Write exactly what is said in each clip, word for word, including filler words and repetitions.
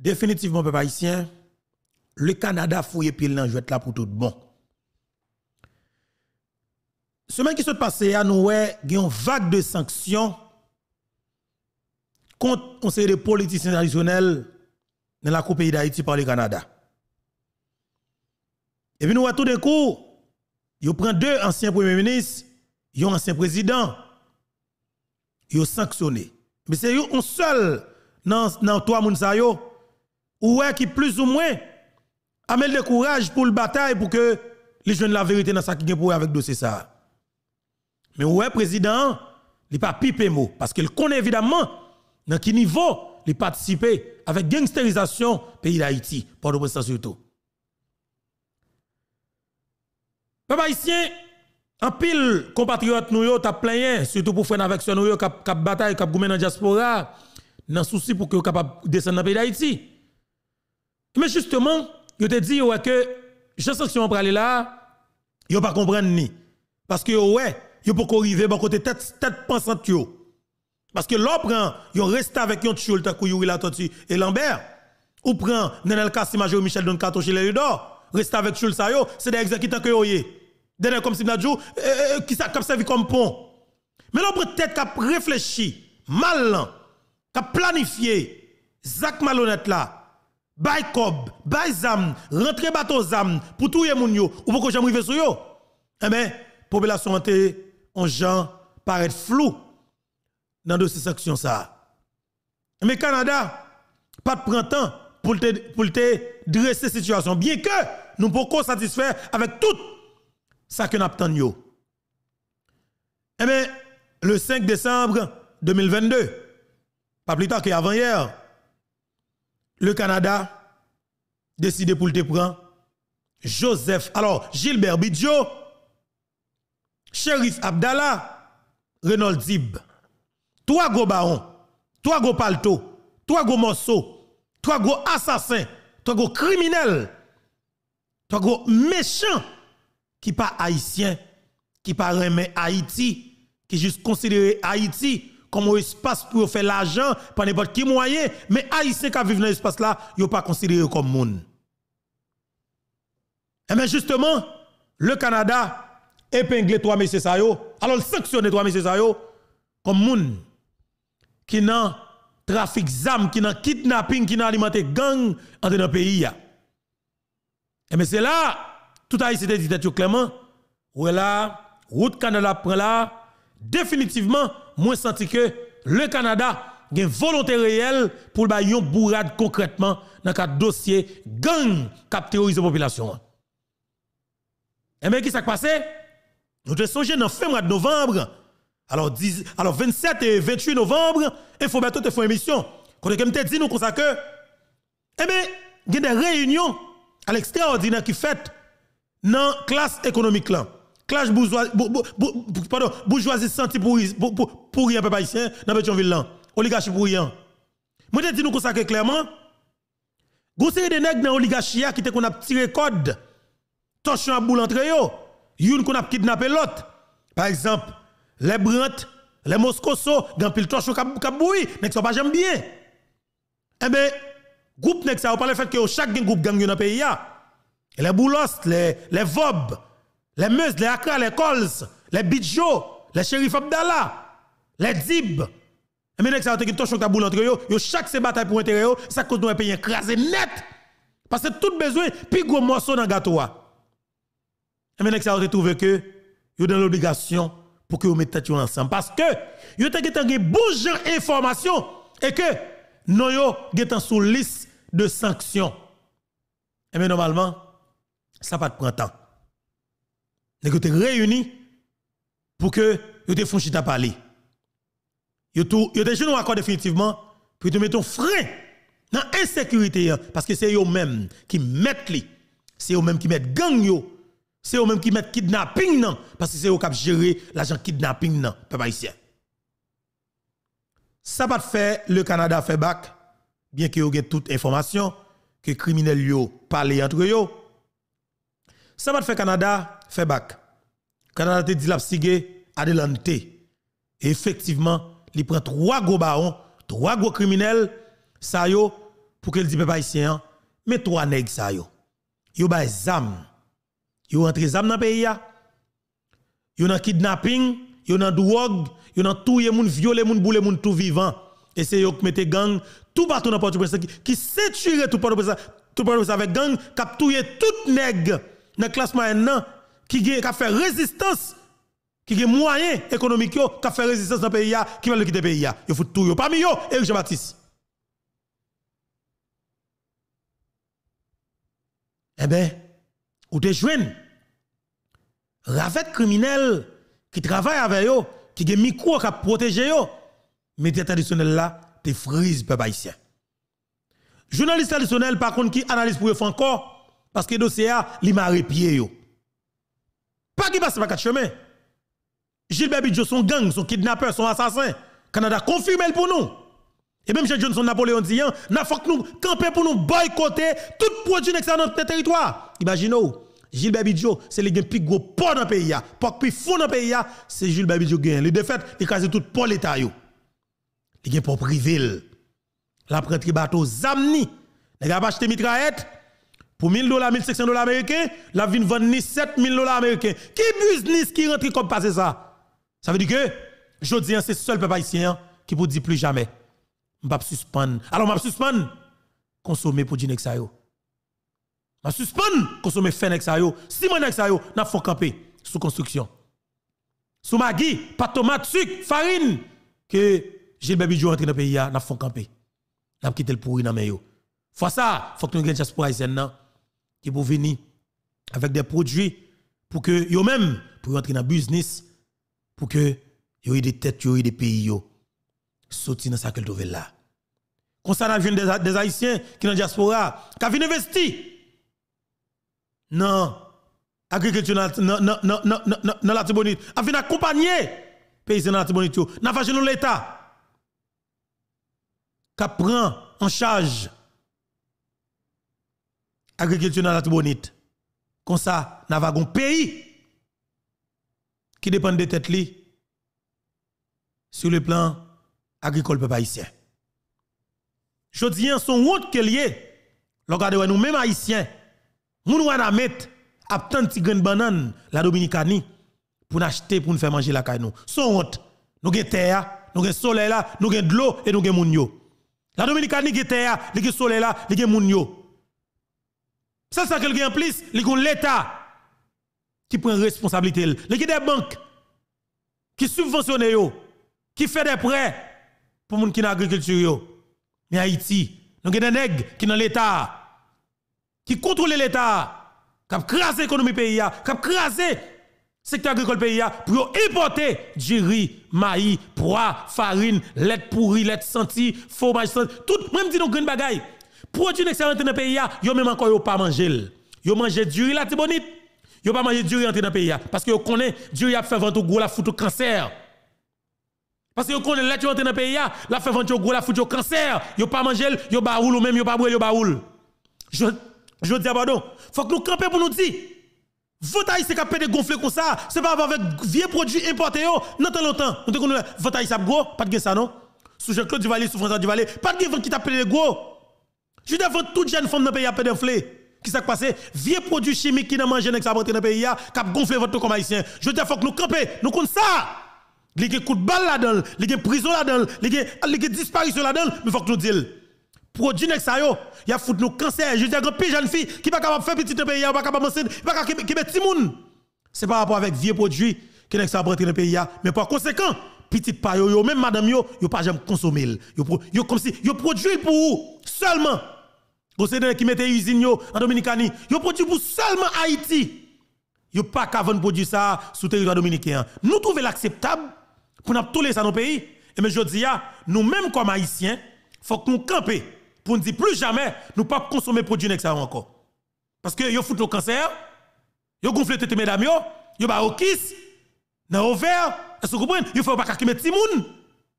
Definitivman, pèp ayisyen, le Kanada fouye pye l nan jwèt la pou tout bon. Semèn ki sot pase a, nou wè gen yon vag de sanksyon kont yon seri de politisyen tradisyonèl nan lakou peyi Dayiti pa le Kanada. Epi nou wè toudenkou, yo pran de ansyen premye minis, yon ansyen prezidan, yo sanksyone. Men se yon, yon sèl nan, nan twa moun sa yo, ou wè ki plizoumwen ame l de kouraj pou l batay pou ke li jwenn laverite nan sa ki gen pou wè avèk dosye sa a. Men ou wè prezidan an, li pa pipe mo, paske l konnen evidamman nan ki nivo li patisipe avèk gangsterizasyon peyi Dayiti, Pòtoprens lan sitou. Pèp ayisyen, anpil konpatriyòt nou yo t ap plenyen, sitou pou frè n avèk sè nou yo k ap, k ap batay, k ap goumen nan dyaspora, nan sousi pou ke yo kapab desann nan peyi Dayiti. Men jisteman, yo te di yo wè ke jan sanksyon an prale la a, yo pa konprann li. Paske yo wè, yo poko rive bò kote tèt, tèt pansant yo. Paske lè w pran yon restavèk yon tchoul tankou Youri Latortue e Lambert, ou pran Nenel Cassy, Majorie Michel, Don Kato, Gilles Ledor, restavèk tchoul sa yo, se de egzekitan ke yo ye. De nèg kòmsi m ta di w, e, e, e, ki sa k ap sèvi kòm pon. Men lè w pran tèt k ap reflechi mal lan, k ap planifye zak malonèt la, bay kòb, bay zam, rantre bato zam pou touye moun yo, ou poko janm rive sou yo. Enben, popilasyon an te on jan parèt flou nan dosye sanksyon sa a. Men Kanada pa t pran tan pou l te, pou l te drese sitiyasyon, byenke nou poko satisfè avèk tout sa ke n ap tann yo. Enben, le senk desanm de mil vennde, pa pli ta ke avanyè, le Kanada deside pou l te pran Joseph, alò, Gilbert Bidjo, Cherif Abdallah, Renold Dib. Twa gwo bawon, twa gwo palto, twa gwo mòso, twa gwo asasen, twa gwo kriminèl, twa gwo mechan ki pa ayisyen, ki pa renmen Ayiti, ki jis konsidere Ayiti kòm yon espas pou yo fè lajan pa nenpòt ki mwayen, men ayisyen k ap viv nan espas la, yo pa konsidere yo kòm moun. Enben, jisteman, le Kanada epengle twa mesye sa yo, alò l sanksyone twa mesye sa yo kòm moun ki nan trafik zam, ki nan kidnaping, ki nan alimante gang anndan peyi a. Enben, se la a, tout Ayisyen te di tèt yo klèman, ou wè la a, wout Kanada ap pran la a, definitivman, mwen santi ke le Kanada gen volonte reyèl pou l bay yon bourad konkrètman nan kad dosye gang k ap teworize popilasyon an. Enben, ki sa k pase? Nou te sonje nan fen mwa novanm, alò, diz, alò, vennsèt e venntuit novanm, Info Bertho te fè yon emisyon kote ke m te di nou konsa ke, enben, gen de reyinyon alèkstraòdinè ki fèt nan klas ekonomik lan. Klas boujwa, bou, bou, bou, padon, boujwazi santi pouri, pou, pou, pouri an pèp ayisyen nan Petyonvil lan. Oligachi pouri an. Mwen te di nou konsa ke klèman, gon seri de nèg nan oligachi a ki te konn ap tire kòd, tòchon ap boule antre yo, youn konn ap kidnape lòt. Pa egzanp, lè Brandt, lè Moscoso, gen anpil tòchon k ap, k ap bouyi, nèg sa yo pa janm byen. Enben, gwoup nèg sa yo, pa lefètke yo chak gen gwoup gang yo nan peyi a, lè Boulos, lè, lè Vòb, lè Meuse, lè Akra, lè Coles, lè Bidjo, lè Cherif Abdallah, lè Dib, enben, nèg sa yo te gen tòchon k t ap boule antre yo, yo chak se batay pou enterè yo, se sa k koz nou wè peyi an kraze nèt. Paske tout bezwen pi gwo mòso nan gato a. Enben, nèg sa yo te twouve ke yo nan lobligasyon pou ke yo met tèt yo ansanm. Paske yo te gentan gen bon jan enfòmasyon e ke non yo gentan sou lis de sanksyon. Enben, nòmalman, sa pa t pran tan. Nèg yo te reyini pou ke yo te fè yon chita pale. Yo tou, yo te jwenn yon akò definitivman pou yo te mete yon fren nan ensekirite an, paske se yo menm ki mèt li. Se yo menm ki mèt gang yo. Se yo menm ki mèt kidnaping nan, paske se yo k ap jere lajan kidnaping nan, pèp ayisyen. Sa pa t fè le Kanada fè bak, byenke yo gen tout enfòmasyon ke kriminèl yo pale antre yo. Sa pa t fè Kanada fè bak. Kanada te di l ap sige adelante. E efektivman, li pran twa gwo bawon, twa gwo kriminèl, sa yo, pou ke l di pèp ayisyen an, men twa nèg sa yo. Yo bay zam. Yo rantre zam nan peyi a. Yo nan kidnaping, yo nan dwòg, yo nan touye moun, vyole moun, boule moun tou vivan. E se yo k mete gang toupatou nan Pòtoprens ki, ki sentire tout Pòtoprens, tout Pòtoprens avèk gang, k ap touye tout nèg nan klas mwayèn nan, ki gen, k ap fè rezistans, ki gen mwayen ekonomik yo, k ap fè rezistans nan peyi a, ki pa vle kite peyi a. Yo fout touye yo. Pami yo, Eric Jean Baptiste. Enben, ou te jwenn ravèt kriminèl ki travay avè yo, ki gen mikwo k ap pwoteje yo, medya tradisyonèl la te friz pèp ayisyen. Jounalis tradisyonèl pa konn ki analiz pou yo fè ankò, paske dosye a, li mare pye yo. Pa gen pase pa kat chemen. Gilbert Bidjo se yon gang, se yon kidnapè, se yon asasen. Kanada konfime l pou nou. E menm jan Johnson Napoléon di an, nan fòk nou kanpe pou nou bòykote tout pwodui nèg sa nan, nan teritwa. Imajine w, Gilbert Bidjo, se li gen pi gwo pò nan peyi a. Pò k pi fon nan peyi a, se Gilbert Bidjo genyen. Li defèt, li kraze tout pò leta yo. Li gen pò prive l. L ap rantre bato zam ni. Nèg ap achte mitrayèt pou mil dola, mil senk san dola ameriken, l ap vin vann ni sèt mil dola ameriken. Ki biznis ki rantre kòb pase sa? Sa vle di ke jodi an se sèl pèp ayisyen an ki pou di pli jamè. M p ap sispann. Alò m ap sispann konsome pwodui nèg sa yo. M ap sispann konsome fè nèg sa yo, siman nèg sa yo, n ap fè w kanpe sou konstriksyon. Sou magi, pat tomat, sik, farin, ke Gilbert Bidjo antre nan peyi a, n ap fè w kanpe. N ap kite l pouri nan men yo. Fwa sa, fòk nou gen dyaspora ayisyèn nan ki pou vini avèk de pwodui pou ke yo menm, pou yo antre nan biznis, pou ke yo ede tèt yo, ede peyi yo soti nan sa ke l twouve l la. Konsa, n ap jwenn de, de Ayisyen ki nan dyaspora, k ap vin envesti nan agrikilti nan, nan, nan Latibonit, ap vin akonpanye peyizan nan Latibonit yo. N ap jwenn yon Leta k ap pran an chaj agrikilti nan Latibonit. Konsa, n a va gon peyi ki depann de tèt li sou le plan agrikòl pèp ayisyen. Jodi an, se yon wont ke l ye, lè w gade wè nou menm Ayisyen, moun Wanament ap tann ti grenn bannann Ladominikani pou n achte, pou n fè manje lakay nou. Se yon wont. Nou gen tè a, nou gen solèy la, nou gen dlo e nou gen moun yo. Ladominikani gen tè a, li gen solèy la, li gen moun yo. Sèl sa ke l gen anplis, li gen yon Leta ki pran responsablite l. Li gen de bank ki sibvansyone yo, ki fè de prè pou moun ki nan agrikilti yo. Men Ayiti, nou gen de nèg ki nan Leta a, ki kontwole Leta a, k ap kraze ekonomi peyi a, k ap kraze sektè agrikòl peyi a, pou yo enpòte diri, mayi, pwa, farin, lèt pouri, lèt santi, fwomaj santi, tout. Mwen, m di nou grenn bagay. Pwodui nèg sa yo rantre nan peyi a, yo menm ankò yo pa manje l. Yo manje diri Latibonit, yo pa manje diri antre nan peyi a. Paske yo konnen diri ap fè vant ou gwo, l ap fout ou kansè. Paske yo konnen lèt yo antre nan peyi a, l ap fè vant yo gwo, l ap fout yo kansè. Yo pa manje l, yo ba ou l, ou menm yo pa bwè l, yo ba ou l. Jodi a, padon, fòk nou kanpe pou nou di, vant ayisyen k ap pede gonfle konsa, se pa rapò avèk vye pwodui enpòte yo. Nan tan lontan, nou te konn wè vant ayisyen ap gwo, pa t gen sa non. Sou Jean Claude Duvalier, sou François Duvalier, pa t gen vant ki t ap pede gwo. Jodi a, vant tout jèn fanm nan peyi a ap pede anfle. Kisa k pase? Vye pwodui chimik ki nan manje nèg sa ap rantre nan peyi a, k ap gonfle vant nou kòm Ayisyen. Jodi a, fòk nou kanpe. Nou konn sa. Li gen kout bal ladan l, li gen prizon ladan l, li gen, li gen disparisyon ladan l, men fòk nou di l. Pwodui nèg sa yo, y ap fout nou kansè. Jodi a, gen anpil jèn fi ki pa kapab fè pitit nan peyi a, yo pa kapab ansent, yo pa ka kenbe, kenbe timoun. Se pa rapò avèk vye pwodui ke nèg sa ap rantre nan peyi a. Men pa konsekan, pitit pa yo, yo menm madanm yo, yo pa janm konsome l. Yo, yo kòmsi yo pwodui l pou ou sèlman. Gon seri de nèg ki mete izin yo an Dominikani, yo pwodui pou sèlman Ayiti. Yo pa ka vann pwodui sa a sou teritwa dominiken an. Nou twouve l akseptab pou n ap tolere sa nan peyi? Enben, jodi a, nou menm kòm Ayisyen, fòk nou kanpe pou n di pli jamè nou p ap konsome pwodui nèg sa yo ankò. Paske yo fout nou kansè, yo gonfle tete medam yo, yo ba yo kis nan ovè, èske w konprann? Yo fè yo pa ka kenbe timoun.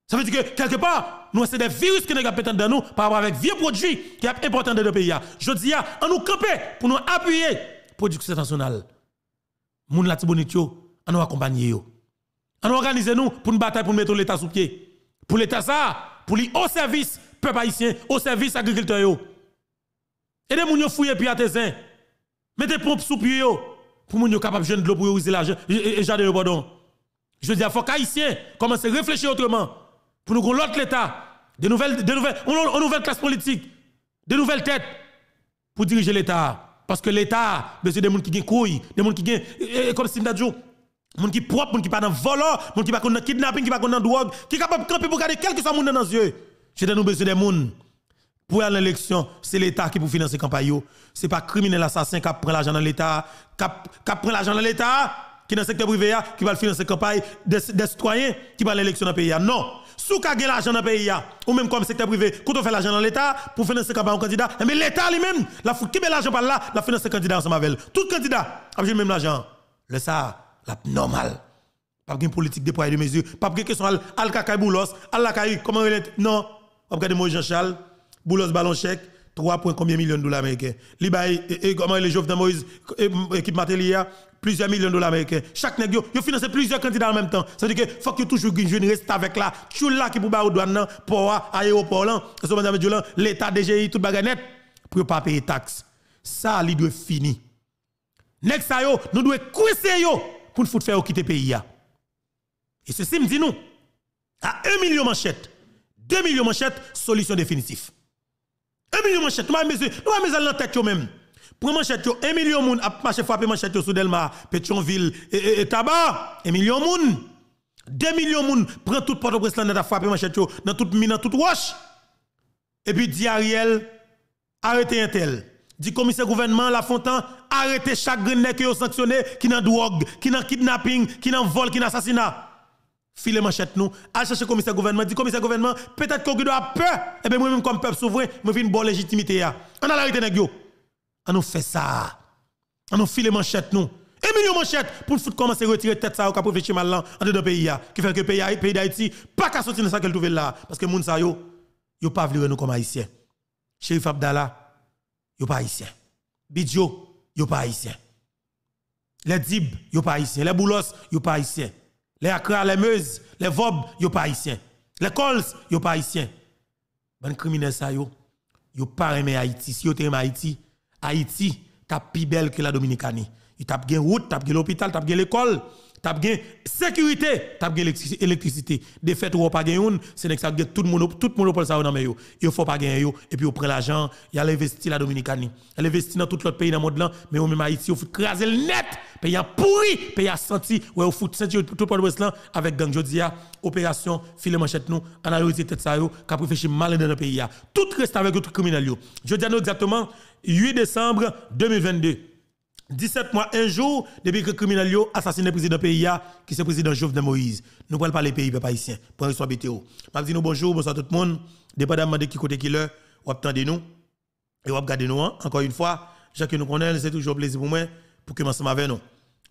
Sa vle di ke, kèlkepa, nou wè se de viris ke nèg ap mete anndan nou pa rapò avèk vye pwodui ke y ap enpòte anndan de peyi a. Jodi a, ann nou kanpe pou nou apiye pwodiksyon nasyonal. Moun Latibonit yo, ann nou akonpanye yo. Ann nou òganize nou pou n batay pou n mete yon Leta sou pye. Pou Leta sa a, pou li o sèvis pèp ayisyen, o sèvis agrikiltè yo. Ede moun yo fouye pye a te zen. Mete ponp sou pye yo pou moun yo kapab jwenn dlo pou yo rize lajan, e, e, e jaden yo, padon. Jodi a, fòk Ayisyen kòmanse reflechi otreman pou nou gon lòt Leta, de nouvèl, de nouvèl, on, on nouvèl klas politik, de nouvèl tèt pou dirije Leta a. Paske Leta a bezwen de moun ki gen kouy, de moun ki gen, e, e, e, kòmsi m ta di w, moun ki pwòp, moun ki pa nan vòlò, moun ki pa konn nan kidnaping, ki pa konn nan dwòg, ki kapab kanpe pou gade kèlkeswa moun nan nan zye. Jodi a, nou bezwen de moun pou al nan eleksyon, se Leta ki pou finanse kanpay yo. Se pa kriminèl asasen k ap pran lajan nan Leta a, k ap, k ap pran lajan nan Leta a, ki nan sektè prive a, ki pral finanse kanpay de, de sitwayen ki pral nan eleksyon nan peyi a. Non. Si w ka gen lajan nan peyi a, ou menm kòm sektè prive, kote w fè lajan nan Leta a, pou finanse kanpay yon kandida, enben Leta li menm, l ap fout kenbe lajan pa l la, l ap finanse kandida ansanm avè l. Tout kandida ap jwenn menm lajan an. Lè sa a, l ap nòmal. P ap gen politik de pwa e de mezi. P ap gen kesyon al, al lakay Boulos, al lakay, kòman rele, non. W ap gade Moïse Jean Charles, Boulos ba l yon chèk, twa pwen konbyen milyon dola ameriken. Li bay, e, e, kòman rele, Jovenel Moïse, e, ekip Martelly a, plizyè milyon dola ameriken. Chak nèg yo, yo finanse plizyè kandida an menm tan. Sa vle di ke fòk yo toujou gen jwenn restavèk la, tchoul la ki pou ba yo dwàn nan, pò a, ayewopò lan, se w mande yo lan, Leta, D G I, tout bagay nèt, pou yo pa peye taks. Sa, li dwe fini. Nèg sa yo, nou dwe kwense yo pou n fout fè yo kite peyi a. E sesi m di nou, a en milyon manchèt, de milyon manchèt, solisyon definitif. En milyon manchèt, nou pa bezwen, nou pa bezwen al nan tèt yo menm. Pran manchèt yo, en milyon moun ap mache frape manchèt yo sou Dèlma, Petyonvil, e, e, e Taba, en milyon moun. De milyon moun pran tout Pòtoprens lan nèt ap frape manchèt yo nan tout mi, nan tout wòch. Epi di Ariel, arete entèl. Di komisè gouvènman Lafontan, arete chak grenn nèg ke yo sanksyone, ki nan dwòg, ki nan kidnaping, ki nan vòl, ki nan asasina. File manchèt nou, al chache komisè gouvènman, di komisè gouvènman, petèt ke w gendwa ap pè, enben mwen menm kòm pèp souvren, mwen vin ba w lejitimite a. Ann al arete nèg yo. Ann nou fè sa. Ann nou file manchèt nou. En milyon manchèt pou n fout kòmanse retire tèt sa yo k ap reflechi mal lan andedan peyi a. Ki fè ke peyi a, peyi Dayiti pa ka soti nan sa ke l twouve l la. Paske moun sa yo, yo pa vle wè nou kòm Ayisyen. Cherif Abdallah, yo pa Ayisyen. Bidjo, yo pa Ayisyen. Lè Dib, yo pa Ayisyen. Lè Boulos, yo pa Ayisyen. Lè Akra, lè Meuse, lè Vòb, yo pa Ayisyen. Lè Coles, yo pa Ayisyen. Bann kriminèl sa yo, yo pa renmen Ayiti. Si yo te renmen Ayiti, Ayiti t ap pi bèl ke la Dominikani. Li t ap gen wout, t ap gen lopital, t ap gen lekòl, t ap gen sekirite, t ap gen elektri-, elektrisite. Defèt ou wè w pa gen youn, se nèg sa yo gen tout mono-, tout monopòl sa yo nan men yo. Yo fè w pa genyen yo, epi yo pran lajan an, y al envesti la Dominikani. Y al envesti nan tout lòt peyi nan mond lan, men yo menm Ayiti, yo fout kraze l nèt. Peyi a pouri, peyi a santi, wè yo fout senti yo tout Pòtoprens lan avèk gang. Jodi a, operasyon file manchèt nou, ann al retire tèt sa yo k ap reflechi mal anndan nan peyi a. Tout restavèk yo, tout kriminèl yo. Jodi a nou egzakteman uit desanm de mil vennde. Disèt mwa, en jou depi ke kriminèl yo asasinen prezidan peyi a, ki se prezidan Jovenel Moïse. Nou pral pale peyi, pèp ayisyen. Pran responsablite w. M ap di nou bonjou, bonswa tout moun, depandamman de ki kote, ki lè w ap tande nou e w ap gade nou an. Ankò yon fwa, jan ke nou konnen l, se toujou yon plezi pou mwen pou ke m ansanm avè nou.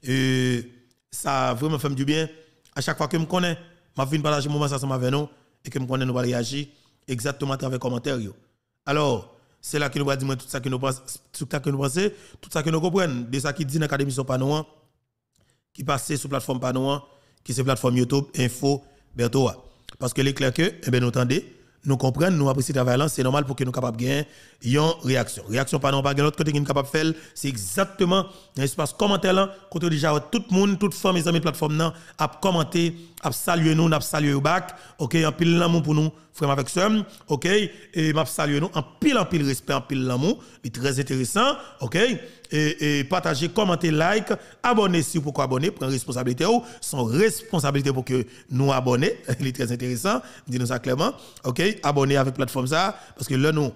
E sa vrèman fè m dibyen. A chak fwa ke m konnen m ap vin pataje moman sa ansanm avè nou e ke m konnen nou pral reyaji egzakteman atravè kòmantè yo. Alò, se la ke nou pral di mwen tout sa ke nou panse, tout sa ke nou panse, tout sa ke nou konprann de sa ki di nan kad emisyon pa nou an, ki pase sou platfòm pa nou an, ki se platfòm YouTube Info Bertho a. Paske il est clair que, enben, nou tande, nou konprann, nou apresye travay lan, se nòmal pou ke nou kapab gen yon reyaksyon. Reyaksyon pa nou an pa gen lòt kote ki n kapab fè l, se egzakteman nan espas kòmantè lan, kote w deja wè tout moun, tout fanmi, zanmi platfòm nan ap kòmante, ap salye nou, n ap salye yo back. Oke, anpil lanmou pou nou, frè m avèk sè m, oke? E m ap salye nou, anpil, anpil respè, anpil lanmou. Li trè enteresan, oke? E, e pataje, kòmante, like, abòne si w poko abòne, pran responsablite w. Se yon responsablite pou ke nou abòne. Li trè enteresan, m di nou sa klèman, oke? Abòne avèk platfòm sa, paske lè nou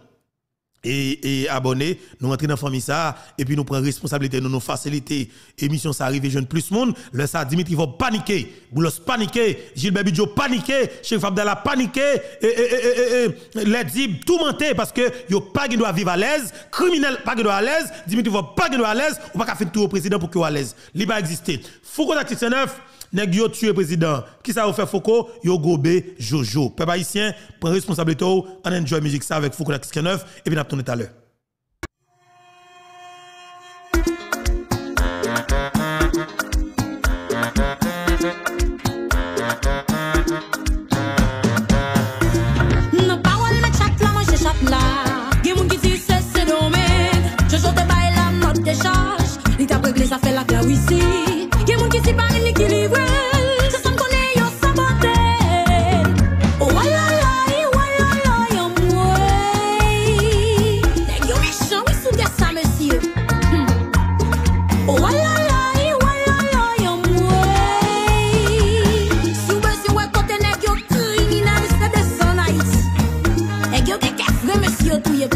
e, e abòne, nou rantre nan fanmi sa a, epi nou pran responsablite nou, nou fasilite emisyon sa a rive jwenn plis moun. Lè sa a, Dimitri Vorbe panike, Boulos panike, Gilbert Bidjo panike, Cherif Abdallah panike, e, e, Lè Dib toumante, paske yo pa gen dwa viv alèz, kriminèl pa gen dwa alèz, Dimitri Vorbe pa gen dwa alèz, ou pa ka fin touye prezidan pou ke w alèz. Li pa egziste. Fouco Tactique Sennèf, nèg yo tiye prezidan. Kisa yo fè Fouco? Yo gobe Jojo. Pèp ayisyen, pran responsablite w, ann enjoy mizik sa avèk Fouco Tactique Sennèf, epi n ap tounen talè. Nan pawòl mèt chat la, manje chat la. Gen moun ki di se Sendomeng.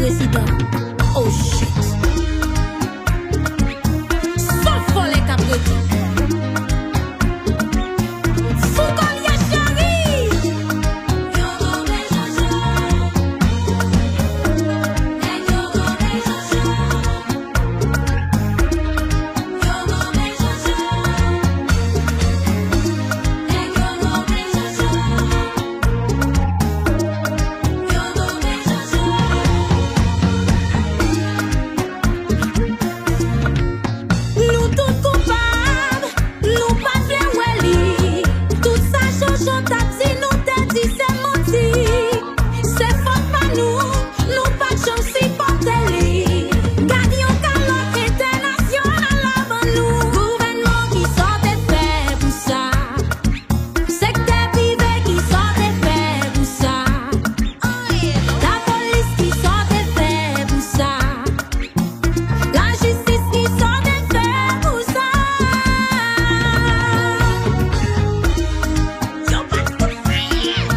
Prezidan. Oh shit. Sa vòlè k ap rete. Fou kòlye cheri. Nou tout koupab, nou pa t vle wè li. Tout sa Jojo t ap di, nou te di se manti. Se fòt pa nou, nou pa t janm sipòte li. Gad yon kalòt entènasyonal la ban nou. Gouvènman, kisa w te fè pou sa? Sektè prive, kisa w te fè pou sa? Lapolis, kisa w te fè pou sa? Lajistis, kisa w te fè pou sa? Yo pa t fout fè anyen.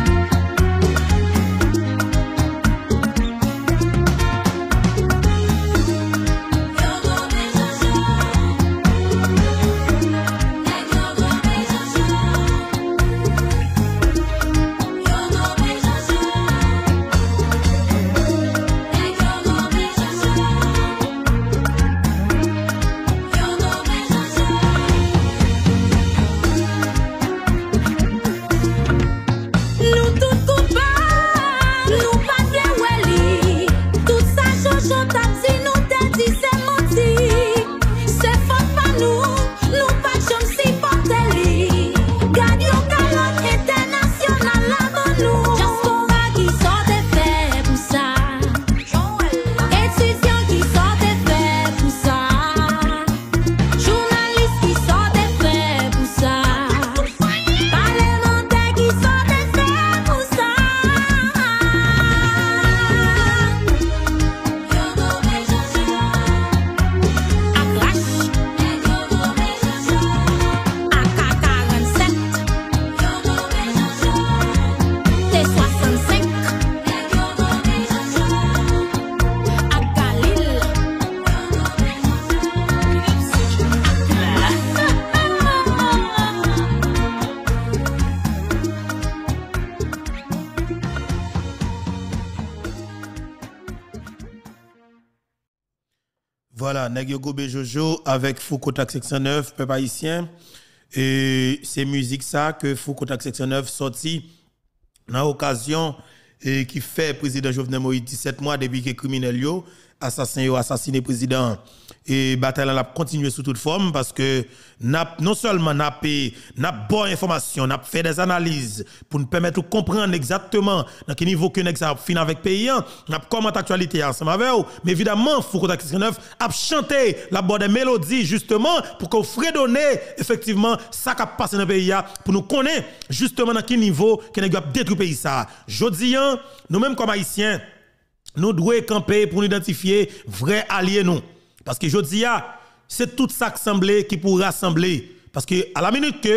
Nou tout koupab, nou pa t vle wè li. Tout sa Jojo t ap di, nou te di se manti. Se fòt pa nou, nou pa t janm sipòte li. Gad yon kalòt entènasyonal la ban nou. Dyaspora, kisa w te fè pou sa? Etidyan, kisa w te fè pou sa? Jounalis, kisa w te fè pou sa? Palemantè, kisa w te fè pou sa? Ak rach. A K karannsenk. T swasannsenk. Ak Galil. Vwala, nèg yo gobe Jojo avèk Fouco Tax Seksyon nèf, pèp ayisyen. E se mizik sa ke Fouco Tax Seksyon nèf sòti nan okazyon e ki fè prezidan Jovenel Moïse disèt mwa depi ke kriminèl yo, asasen yo asasine prezidan an. E batay la, l ap kontinye sou tout fòm paske n ap, non sèlman n ap, e, n ap ba w enfòmasyon, n ap fè dè analiz pou n pèmèt ou konprann egzakteman nan ki nivo ke nèg sa ap fin avèk peyi a. N ap kòmante aktyalite a ansanm avè w, men evidaman, Fouco Tax Seksyon nèf ap chante, l ap ba w dè melodi, jisteman, pou ke w fredone, efektivman, sa k ap pase nan peyi a, pou nou konnen, jisteman, nan ki nivo ke nèg yo ap detwi peyi sa a. Jodi a, nou menm kòm Ayisyen, nou dwe kanpe pou nou idantifye vrè alye nou. Paske jodi a, se tout sa k sanble ki pou rasanble. Paske alaminit ke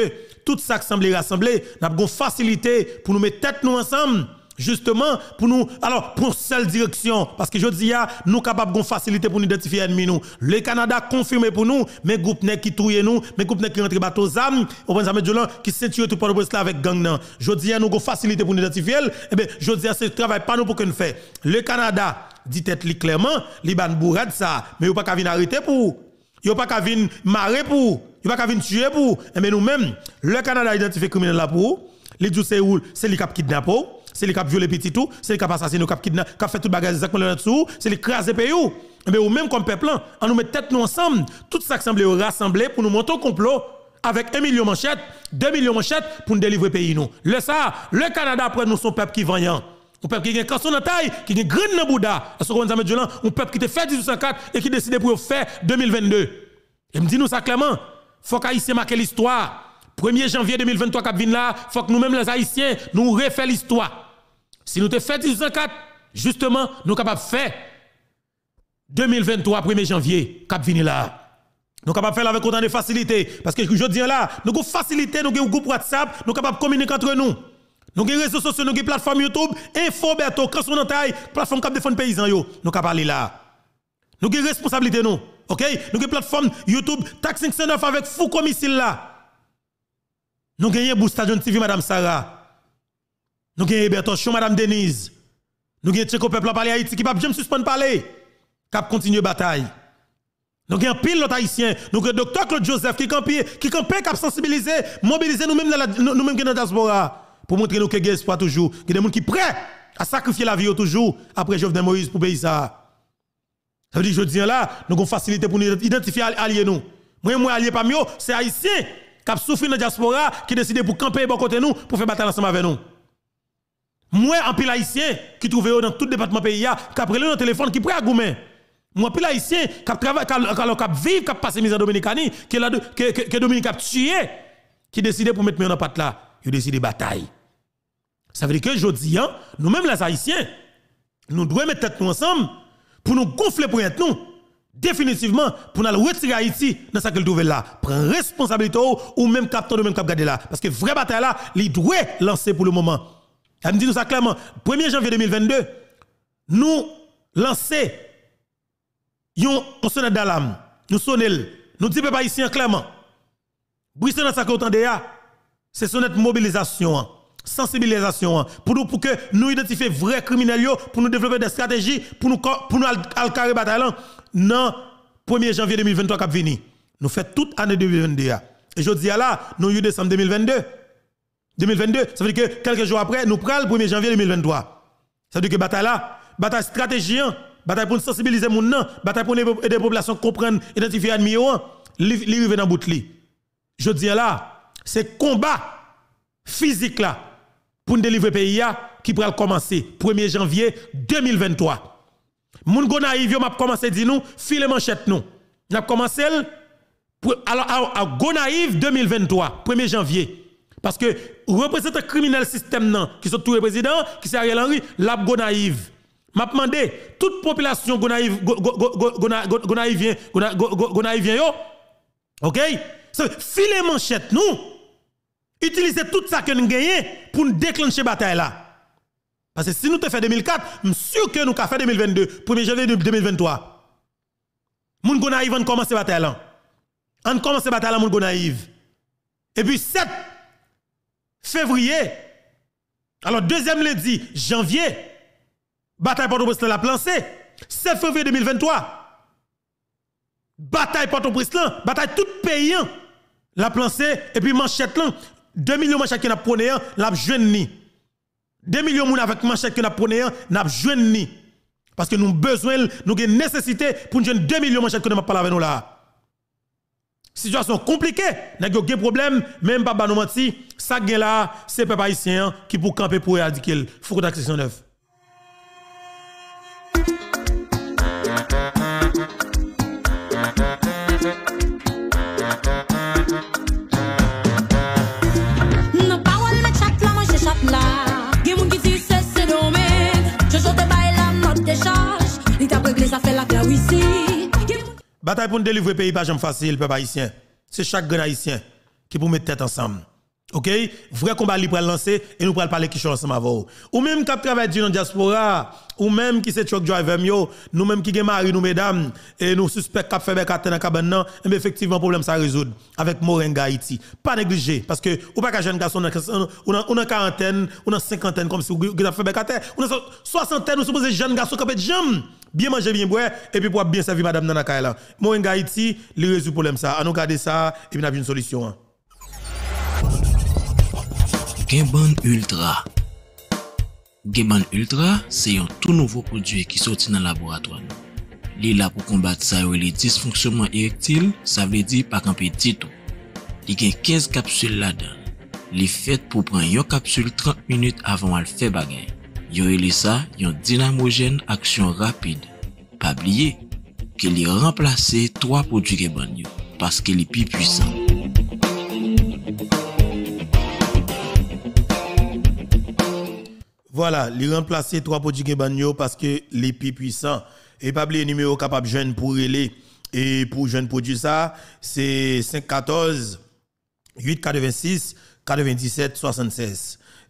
tout sa k sanble rasanble, n ap gon fasilite pou nou met tèt nou ansanm, jisteman, pou nou, alò, pran yon sèl direksyon. Paske jodi a, nou kapab gon fasilite pou nou idantifye ènmi nou. Le Kanada konfime pou nou, men gwoup nèg ki touye nou, men gwoup nèg ki rantre bato zam, ou konprann sa m ap di w lan, ki sentire tout Pòtoprens la avèk gang nan. Jodi a, nou gon fasilite pou nou idantifye l. Enben, jodi a, se travay pa nou pou ke n fè. Le Kanada di tèt li klèman, li ba n bourad sa, men yo pa ka vin arete pou ou. Yo pa ka vin mare pou ou. Yo pa ka vin tiye pou ou. Enben nou menm, lè Kanada idantifye kriminèl la pou ou, li di w se ou, se li k ap kidnape w, se li k ap vyole pitit ou, se li k ap asasine w, k ap kidna-, k ap fè tout bagay zak malonèt sou ou, se li k kraze peyi w. Enben ou menm kòm pèp lan, an nou met tèt nou ansanm, tout sa k sanble yo rasanble pou nou monte yon konplo avèk en milyon manchèt, de milyon manchèt pou n delivre peyi nou. Lè sa a, lè Kanada ap wè nou se yon pèp ki vanyan, yon pèp ki gen kanson nan tay, ki gen grenn nan bouda. Èske w konprann sa m ap di w lan? Yon pèp ki te fè dizuit san kat e ki deside pou yo fè de mil vennde. E m di nou sa klèman, fòk Ayisyen make listwa. Premye janvye de mil venntwa k ap vin la, fòk nou menm lèzayisyen, nou refè listwa. Si nou te fè dizuit san kat, jisteman, nou kapab fè de mil venntwa, premye janvye k ap vini la a. Nou kapab fè l avèk otan de fasilite. Paske jodi a la, nou gen fasilite, nou gen yon gwoup WhatsApp, nou kapab kominike antre nou. Nou gen rezo sosyo, nou gen platfòm YouTube, Info Bertho, Kanson nan Tay, platfòm k ap defann peyizan yo. Nou ka pale la. Nou gen responsablite nou, oke? Nou gen platfòm YouTube, Tak senk san nèf avèk Fouco Misil la. Nou genyen Bousta John T V, Madam Sara. Nou genyen Eber Torchon, Madam Denise. Nou genyen Tcheko Pèp la Pale Ayiti ki p ap janm sispann pale, k ap kontinye batay. Nou gen anpil lòt Ayisyen. Nou gen Doktè Claude Joseph ki kanpe, ki kanpe, k ap sansibilize, mobilize nou menm nan la, nou, nou menm ki nan dyaspora, pou montre nou ke gen espwa toujou. Gen de moun ki prè a sakrifye lavi yo toujou apre Jovenel Moïse pou peyi sa a. Sa vle di jodi a la, nou gen fasilite pou nou idantifye al-, alye nou. Mwen, mwen alye pa m yo, se Ayisyen k ap soufri nan dyaspora ki deside pou kanpe bò kote nou, pou fè batay ansanm avè nou. M wè anpil Ayisyen ki twouve yo nan tout depatman peyi a, k ap rele nan telefòn, ki prè a goumen. M wè anpil Ayisyen k ap travay, k ap, k ap, k ap viv, k ap pase mizè Dominikani, ke la, ke, ke, ke Dominik ap tiye, ki deside pou met men yo nan pat la. Yo deside batay. Sa vle di ke jodi a, nou menm lè Ayisyen, nou dwe met tèt nou ansanm pou nou gonfle ponyèt nou, definitivman, pou n al retire Ayiti nan sa ke l twouve l la. Pran responsablite w, ou menm k ap tande, ou menm k ap gade la. Paske vrè batay la, li dwe lanse pou le moman. An m di nou sa klèman, premye janvye de mil vennde, nou lanse yon, yon sonèt dalam. Nou sone l. Nou di pèp ayisyen an klèman. Bri sonèt sa ke w tande a, se sonèt mobilizasyon an, sansibilizasyon an, pou nou, pou ke nou idantifye vrè kriminèl yo, pou nou devlope de estrateji, pou nou kò-, pou nou al, al kare batay lan nan premye janvye de mil venntwa k ap vini. Nou fè tout ane de mil vennde a. E jodi a la, nou uit desanm de mil vennde. De mil vennde, sa vle di ke kèlke jou apre, nou pral premye janvye de mil venntwa. Sa vle di ke batay la, batay estrateji an, batay pou n sansibilize moun nan, batay pou n ede, ede popilasyon konprann, idantifye ènmi yo an, li, li rive nan bout li. Jodi a la, se konba fizik la pou n delivre peyi a ki pral kòmanse premye janvye de mil venntwa. Moun Gonayiv yo, m ap kòmanse di nou, file manchèt nou. N ap kòmanse l, pre-, alò, a, a Gonayiv de mil venntwa, premye janvye. Paske reprezantan kriminèl sistèm nan, ki sot touye prezidan an, ki se Ariel Henry, l ap Gonayiv. M ap mande tout popilasyon Gonayiv, Go-, Go-, Go-, Go-, Gona-, Go-, Gonayivyen, Gona-, Go-, Go-, Gonayivyen yo, oke? Se file manchèt nou, itilize tout sa ke n genyen pou n deklanche batay la. Paske si nou te fè de mil kat, m si ke nou ka fè de mil vennde, premye janvye de, de mil venntwa. Moun Gonayiv, ann kòmanse batay lan. Ann kòmanse batay lan, moun Gonayiv. Epi sèt fevriye, alò, dezyèm lendi janvye, batay Pòtoprens lan l ap lanse. Sèt fevriye de mil venntwa. Batay Pòtoprens lan, batay tout peyi an, l ap lanse, epi manchèt lan, de milyon manchèt ke n ap pwone an, n ap jwenn li. De milyon moun avèk manchèt ke n ap pwone an, n ap jwenn li. Paske nou bezwen l, nou gen nesesite pou n jwenn de milyon manchèt kote m ap pale avè nou la a. Sitiyasyon konplike, nèg yo gen pwoblèm, men m p ap ba nou manti, sa k gen la a, se pèp ayisyen an ki pou kanpe pou eradike l. Fouco Taxi san nèf. Nan pawòl mèt chat la, manje chat la. Gen moun ki di se Sendomeng. Jojo te bay la nòt dechaj. Li t ap regle zafè laglawisi. Gen moun Batay pou n delivre peyi pa janm fasil, pèp ayisyen. Se chak grenn ayisyen ki pou met tèt ansanm. Oke? Vrè konba li pral lanse e nou pral pale kichòy ansanm avè w. Ou menm k ap travay di nan dyaspora, ou menm ki se truck driver m yo, nou menm ki gen mari nou medam, e nou sispèk k ap fè bèk atè nan kabann nan, enben efektivman pwoblèm sa rezoud avèk Morenga Haiti. Pa neglije, paske ou pa ka jèn gason nan, ou nan, ou nan karantèn, ou nan senkantèn kòmsi ou gen ap fè bèk atè, ou nan swa-, swasantèn, ou sipoze jèn gason kanpe djanm, byen manje, byen bwè, epi pou w ap byen sèvi madanm nan nan kay lan. Morenga Haiti, li rezoud pwoblèm sa. Ann nou gade sa, epi n ap jwenn solisyon an. Genbann Ultra. Genbann Ultra se yon tou nouvo pwodui ki soti nan laboratwa nou. Li la pou konbat sa yo rele disfonksyonman erektil, sa vle di pa kanpe ditou. Li gen kenz kapsil ladan l. Li fèt pou pran yon kapsil trant minit avan w al fè bagay. Yo rele sa yon dinamojèn aksyon rapid. Pa bliye ke li ranplase twa pwodui Genbann yo, paske li pi pwisan. Vwala, li ranplase twa pwodui Genbann yo paske li pi pwisan. E pa bliye nimewo w kapab jwenn pou rele e pou jwenn pwodui sa, se senk katòz, uit katrevensis, katrevendisèt, swasannsèz.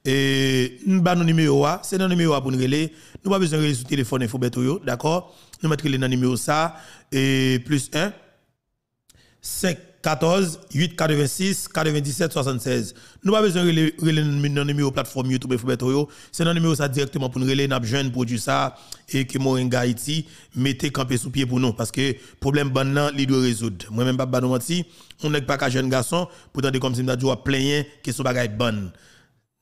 E, n ba nou nimewo a, se nan nimewo a pou n rele. Nou pa bezwen rele sou telefòn Enfo Bèto yo, dakò? Nou mèt rele nan nimewo sa, e, plis en, senk katòz, uit katrevensis, katrevendisèt, swasannsèz. Nou pa bezwen rele, rele n nan nimewo platfòm YouTube Enfo Bèto yo. Se nan nimewo sa dirèkteman pou n rele, n ap jwenn pwodui sa, e ke Moringa Haiti mete kanpe sou pye pou nou. Paske pwoblèm bann nan, li dwe rezoud. Mwen menm, p ap ba nou manti, yon nèg pa ka jwenn gason, pou tande kòmsi m ta di w ap plenyen ke se yon bagay bann.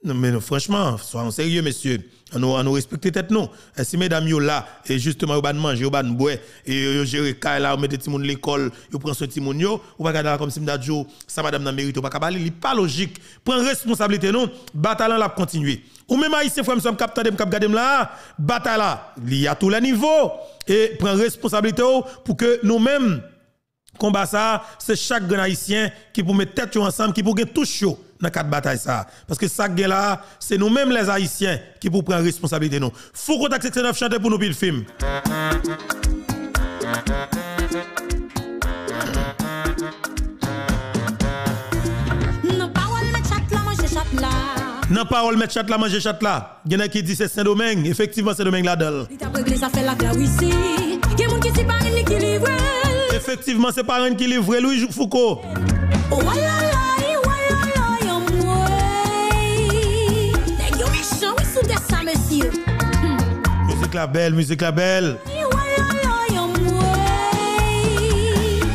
Non, men non, franchman, soyons sérieux, mesye. Ann nou, ann nou respekte tèt nou. E si medam yo la, e jisteman, yo ba n manje, yo ba n bwè, e yo, yo jere kay la, yo mete timoun lekòl, yo pran swen timoun yo, ou pa ka gade la kòmsi m ta di w, sa madanm nan merite, ou pa ka ba li, li pa lojik. Pran responsablite nou, batay lan l ap kontinye. Ou menm Ayisyen, frè m, sè m, k ap tande m, k ap gade m la, batay la, li a tou lè nivo. E pran responsablite w pou ke nou menm, konba sa a, se chak grenn Ayisyen ki pou met tèt yo ansanm, ki pou gen touch yo nan kad batay sa a. Paske sa k gen la a, se nou menm lèzayisyen ki pou pran responsablite nou. Fouco Tactique senkant nèf chante pou nou, Pil Fim. Nan pawòl mèt chat la, manje chat la. Nan pawòl mèt chat la, manje chat la. Gen nèg ki di se Sendomeng, efektivman Sendomeng ladan l. Li t ap regle zafè lak Larisi. Gen moun ki di parenn li ki livre l. Efektivman, se parenn ki livre l, wi, Fouco. Walalay, walalay, anmwey. Nèg yo mechan, wi, sou tè sa, mesye. Hmm. Mizik la bèl, mizik la bèl. Walalay, anmwey.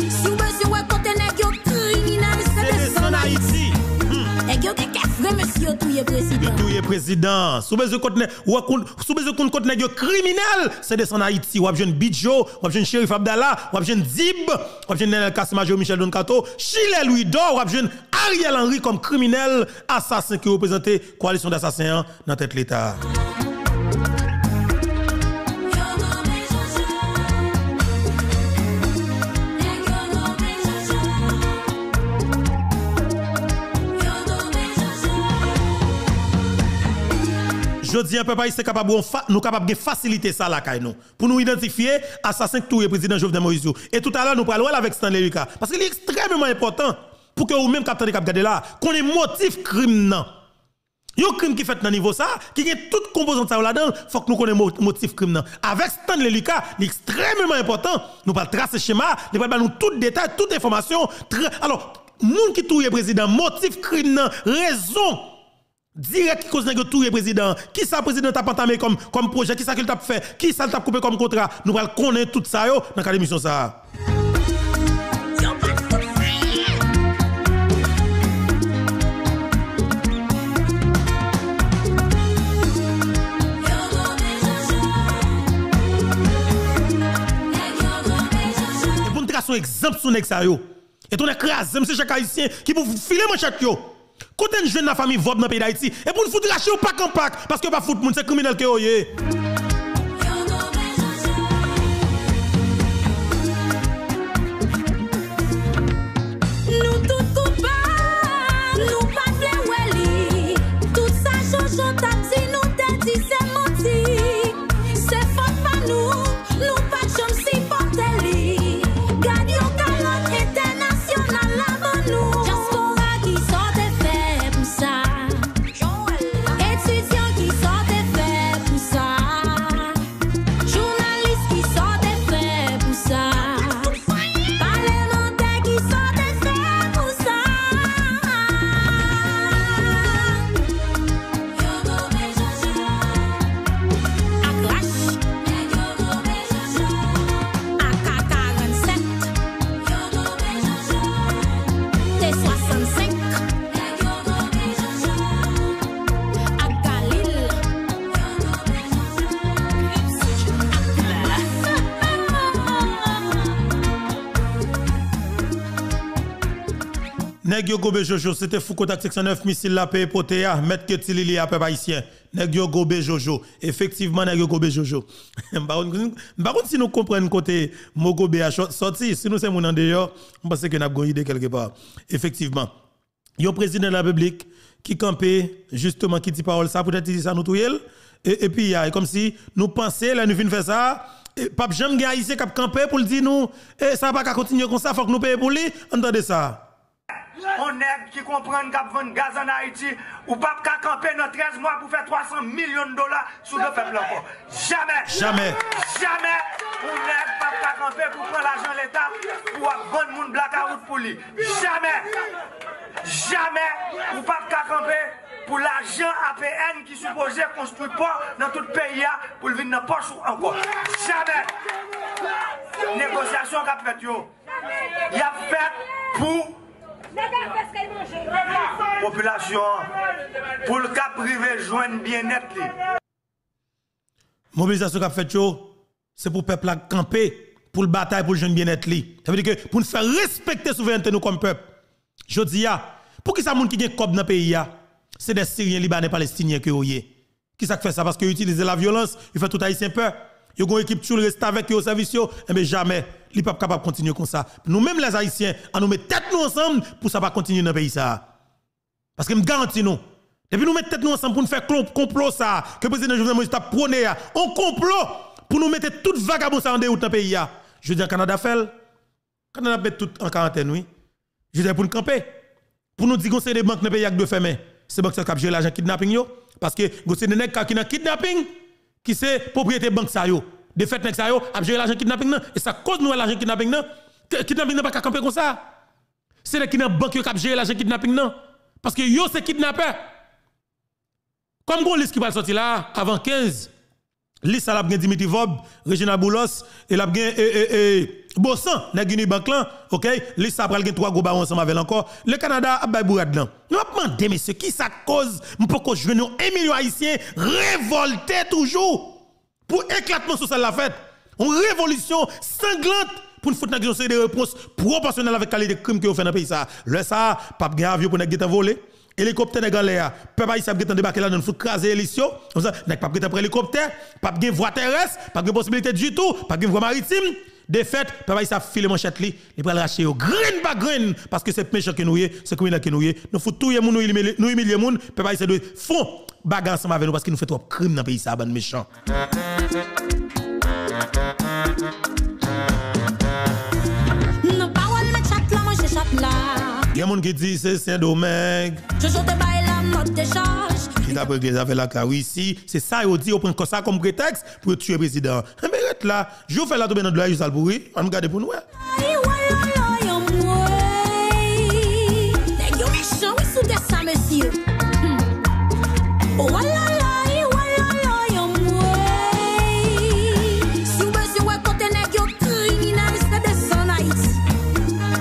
Si w bezwen wè kote nèg yo kriminèl, se desann Ayiti. Hmm. Nèg yo gen kè vre, mesye, yo touye prezidan. Yo touye prezidan. Si w bezwen kote nèg, w ap konn, si w bezwen konn kote nèg yo kriminèl, se desann Ayiti. W ap jwenn Bidjo, w ap jwenn Cherif Abdallah, w ap jwenn Dib, w ap jwenn Nenel Cassy, Major Michel Don Kato, Chilè Louidor, w ap jwenn Ariel Henry kòm kriminèl, asasen ki reprezante koalisyon dasasen an nan tèt Leta a. Jodi a, pèp ayisyen kapab wè yon fa-, nou kapab gen fasilite sa lakay nou. Pou nou idantifye asasen k touye prezidan Jovenel Moïse yo. E toutalè, nou pral wè l avèk Stanley Lucas. Paske li ekstrèmeman enpòtan pou ke ou menm k ap tande, k ap gade la, konnen motif krim nan. Yon krim ki fèt nan nivo sa, ki gen tout konpozant sa yo ladan l, fòk nou konnen mo-, motif krim nan. Avèk Stanley Lucas, li ekstrèmeman enpòtan. Nou pral trase chema, li pral ba nou tout detay, tout enfòmasyon. Trè, alò, moun ki touye prezidan, motif krim nan, rezon dirèk ki koz nèg yo touye prezidan an, kisa prezidan an t ap antame kòm, kòm pwojè, kisa ke l t ap fè, kisa l t ap koupe kòm kontra, nou pral konnen tout sa yo nan kad emisyon sa a. E pou n trase yon egzanp sou nèg sa yo. E tonè kraze m, se chak Ayisyen ki pou file manchèt yo. Kote n jwenn lafanmi vòb nan peyi Dayiti? E pou n fout rache yo pak an pak, paske yo pa fout moun, se kriminèl ke yo ye. Nou tout koupab, nou pa vle wè li. Tout sa Jojo t ap di, nou te di se manti. Se fòt pa nou, nou pa t janm sipòte li. Gad yon kalòt entènasyonal la ban nou. Dyaspora, kisa w te fè pou sa? Etidyan, kisa w te fè pou sa? Jounalis, kisa w te fè pou sa? Palemantè, kisa w te fè pou sa? Yo gonbe Jojo. Ak Rach. Nèg yo gonbe Jojo. A K karannsèt. Yo gonbe Jojo. T swasannsenk. Nèg yo gonbe Jojo. Ak Galil. Yo gonbe Jojo. Nèg yo gonbe Jojo, se te Fouco Tactique san nèf, misil la peye pote a, mèt ke ti Lili a, pèp ayisyen. Nèg yo gonbe Jojo. Efektivman, nèg yo gonbe Jojo. M pa konn, m pa konn si nou konprann kote mo gonbe a sò-, sòti. Si nou se moun andeyò, m panse ke n ap gon ide kèlkepa. Efektivman. Yon prezidan de la repiblik ki kanpe, jisteman, ki di pawòl sa, poutèt li di sa, nou touye l. E, epi, a, e kòmsi nou panse, lè nou fin fè sa, e, p ap janm gen Ayisyen k ap kanpe pou l di nou, e, sa pa ka kontinye konsa, fòk nou peye pou li. Ann tande sa. On nèg ki konprann k ap vann gaz ann Ayiti, ou p ap ka kanpe nan trèz mwa pou fè twa san milyon dola sou do pèp la ankò. Jamè! Jamè! Jamè! On nèg p ap ka kanpe pou pran lajan leta pou ap vann moun blakawout pou li. Jamè! Jamè! Ou p ap ka kanpe pou lajan A P N ki sipoze konstwi pò nan tout peyi a pou l vin nan pòch ou ankò. Jamè! Negosyasyon k ap fèt yo, y ap fèt pou popilasyon an, pou l kab rive jwenn byennèt li. Mobilizasyon k ap fèt yo, se pou pèp la kanpe, pou l batay, pou l jwenn byennèt li. Sa vle di ke pou n fè respekte souverènte nou kòm pèp. Jodi a, poukisa moun ki gen kòb nan peyi a, se dè Siryen, Libanè, Palestinyen ke yo ye? Kisa k fè sa? Paske yo itilize lavyolans, yo fè tout Ayisyen pè. Yo gen yon ekip tchoul restavèk yo, sèvis yo, enben jamè, li p ap kapab kontinye konsa. Nou menm lèzayisyen, ann nou met tèt nou ansanm pou sa pa kontinye nan peyi sa a. Paske m garanti nou, depi nou met tèt nou ansanm pou n fè klon-, konplo sa a ke prezidan Jovenel Moïse t ap pwone a, yon konplo pou nou mete tout vagabon sa a an dewout nan peyi a. Jodi a Kanada fè l. Kanada ap met tout an karantèn, wi. Jodi a pou n kanpe. Pou nou di gon seri de bank nan peyi a k dwe fèmen. Se bank sa k ap jere lajan kidnaping yo. Paske gon seri de nèg ki nan kidnaping, ki se pwopriyete bank sa yo. De fèt, nèg sa yo ap jere lajan kidnaping nan. E sa k koz nou wè lajan kidnaping nan, kidnaping nan pa ka kanpe konsa. Se nèg ki nan bank yo k ap jere lajan kidnaping nan. Paske yo se kidnapè. Kòm gon lis ki pral sòti la, avan kenz, lis sa l ap gen Dimitri Vorbe, Reginald Boulos, e l ap gen, e, e, e, Bosan, nèg Unibank lan, oke? Lis sa pral gen twa gwo bawon ansanm avè l ankò. Le Canada ap bay bourad lan. Nou ap mande, mesye, kisa k koz m poko jwenn yon milyon Ayisyen revòlte toujou? Pou eklatman sosyal la fèt, yon revolisyon sanglant pou n fout nèg yon seri de repons pwopòsyonèl avèk kalite krim ke yo fè nan peyi sa a. Lè sa a, p ap gen avyon pou nèg gentan vole. Elikoptè nèg anlè a, pèp ayisyen ap gentan debake ladan l, fout kraze elis yo. Konsa, nèg p ap gentan pran elikoptè, p ap gen vwa terès, p ap gen posibilite ditou, p ap gen vwa maritim. De fèt, pèp ayisyen ap file manchèt li, li pral rache yo grenn pa grenn, paske se mechan ke nou ye, se kriminèl ke nou ye. Nou fout touye moun, nou imilye, nou imilye moun, pèp ayisyen dwe fon bagay ansanm avè nou paske nou fè twòp krim nan peyi sa a, bann mechan. Nan pawòl mèt chat la, manje chat la. Gen moun ki di se Sendomeng. Jojo te bay la nòt dechaj. Ki t ap regle zafè la ak Larisi. Se sa yo di, yo pran kò sa kòm pretèks pou yo tiye prezidan an. Enben, rete la. Jou fè la tonbe nan dlo a, jou sa l pouri. Ann gade pou n wè. Ay, walala, anmwey. Nèg yo mechan, wi, sou tè sa, mesye. Hmm. O, walala, ay, walala, anmwey. Si w bezwen wè kote nèg yo kriminèl, se desann Ayiti.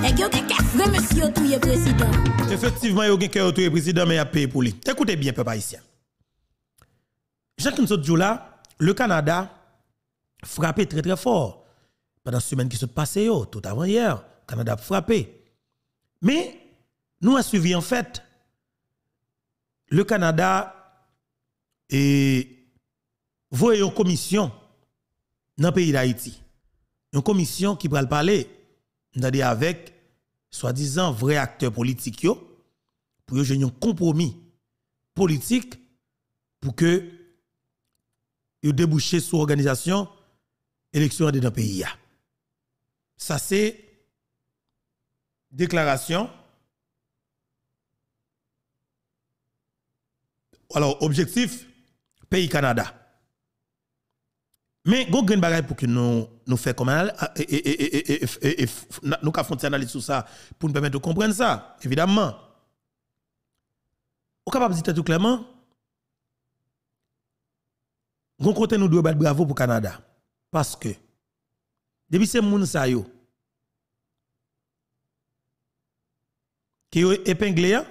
Nèg yo gen kè vre, mesye, yo touye prezidan. Efektivman, yo gen kè yo touye prezidan, men y ap peye pou li. Ekoute byen, pèp ayisyen. Jan ke m sot di w la, le Canada frape trè, trè fò. Pandan semèn ki sot pase yo, tout avan yè, Kanada ap frape. Men, nou wè swivi an fèt, le Kanada, e, voye yon komisyon nan peyi Dayiti. Yon komisyon ki pral pale, m tande, avèk swadizan vrè aktè politik yo, pou yo jwenn yon konpwomi politik pou ke yo debouche sou òganizasyon eleksyon andedan peyi a. Sa se deklarasyon, alò, objektif peyi Kanada. Men, gon grenn bagay pou ke nou, nou fè kòm anal-, e, e, e, e, e, e, e, f-, na-, nou ka fè yon ti analiz sou sa pou n pèmèt ou konprann sa, evidamman. Ou kapab di tèt ou klèman, gon kote nou dwe bat bravo pou Kanada. Paske, depi se moun sa yo ke yo epengle a,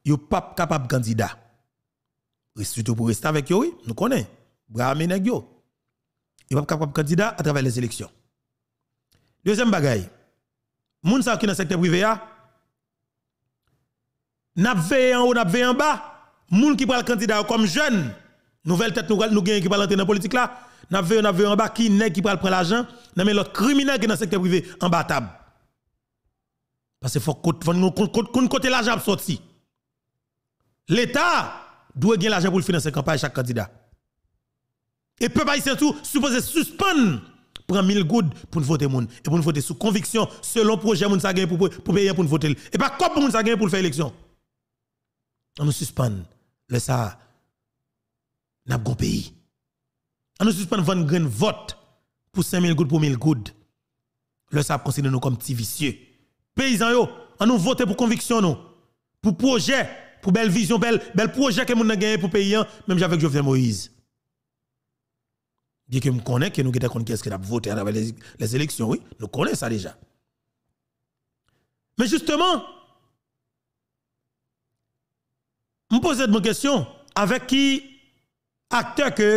yo p ap kapab kandida. Res-, sitou pou restavèk yo, wi, nou konnen, bra ame nèg yo. Yo p ap kapab kandida atravè lèzeleksyon. Dezyèm bagay, moun sa yo ki nan sektè prive a, n ap veye anwo, n ap veye anba. Moun ki pral kandida yo kòm jèn, nouvèl tèt nou pral, nou genyen ki pral antre nan politik la, n ap veye yo, n ap veye yo anba ki nèg ki pral pran lajan nan men lòt kriminèl ki nan sektè prive anba tab. Paske fòk kot-, fòk nou kon-, kot-, konn kote lajan ap sòti. Leta dwe gen lajan pou l finanse kanpay chak kandida. E pèp ayisyen tou sipoze sispann pran mil goud pou n vote moun. E pou n vote sou konviksyon, selon pwojè moun sa genyen pou, pou, pou peyi an pou n vote l. E pa kòb pou moun sa genyen pou l fè eleksyon. An nou sispann. Lè sa a, n ap gon peyi. An nou sispann vann grenn vòt pou senk mil goud, pou mil goud. Lè sa ap konsidere nou kòm ti visye. Peyizan yo, an nou vote pou konviksyon nou, pou pwojè, pou bèl vizyon, bèl, bèl pwojè ke moun nan genyen pou peyi an, menm jan avèk Jovenel Moïse. Byenke m konnen ke nou gentan konn kiyès ke n ap vote atravè lè, lè eleksyon, wi. Nou konnen sa deja. Men jisteman, m poze tèt mwen kesyon, avèk ki aktè ke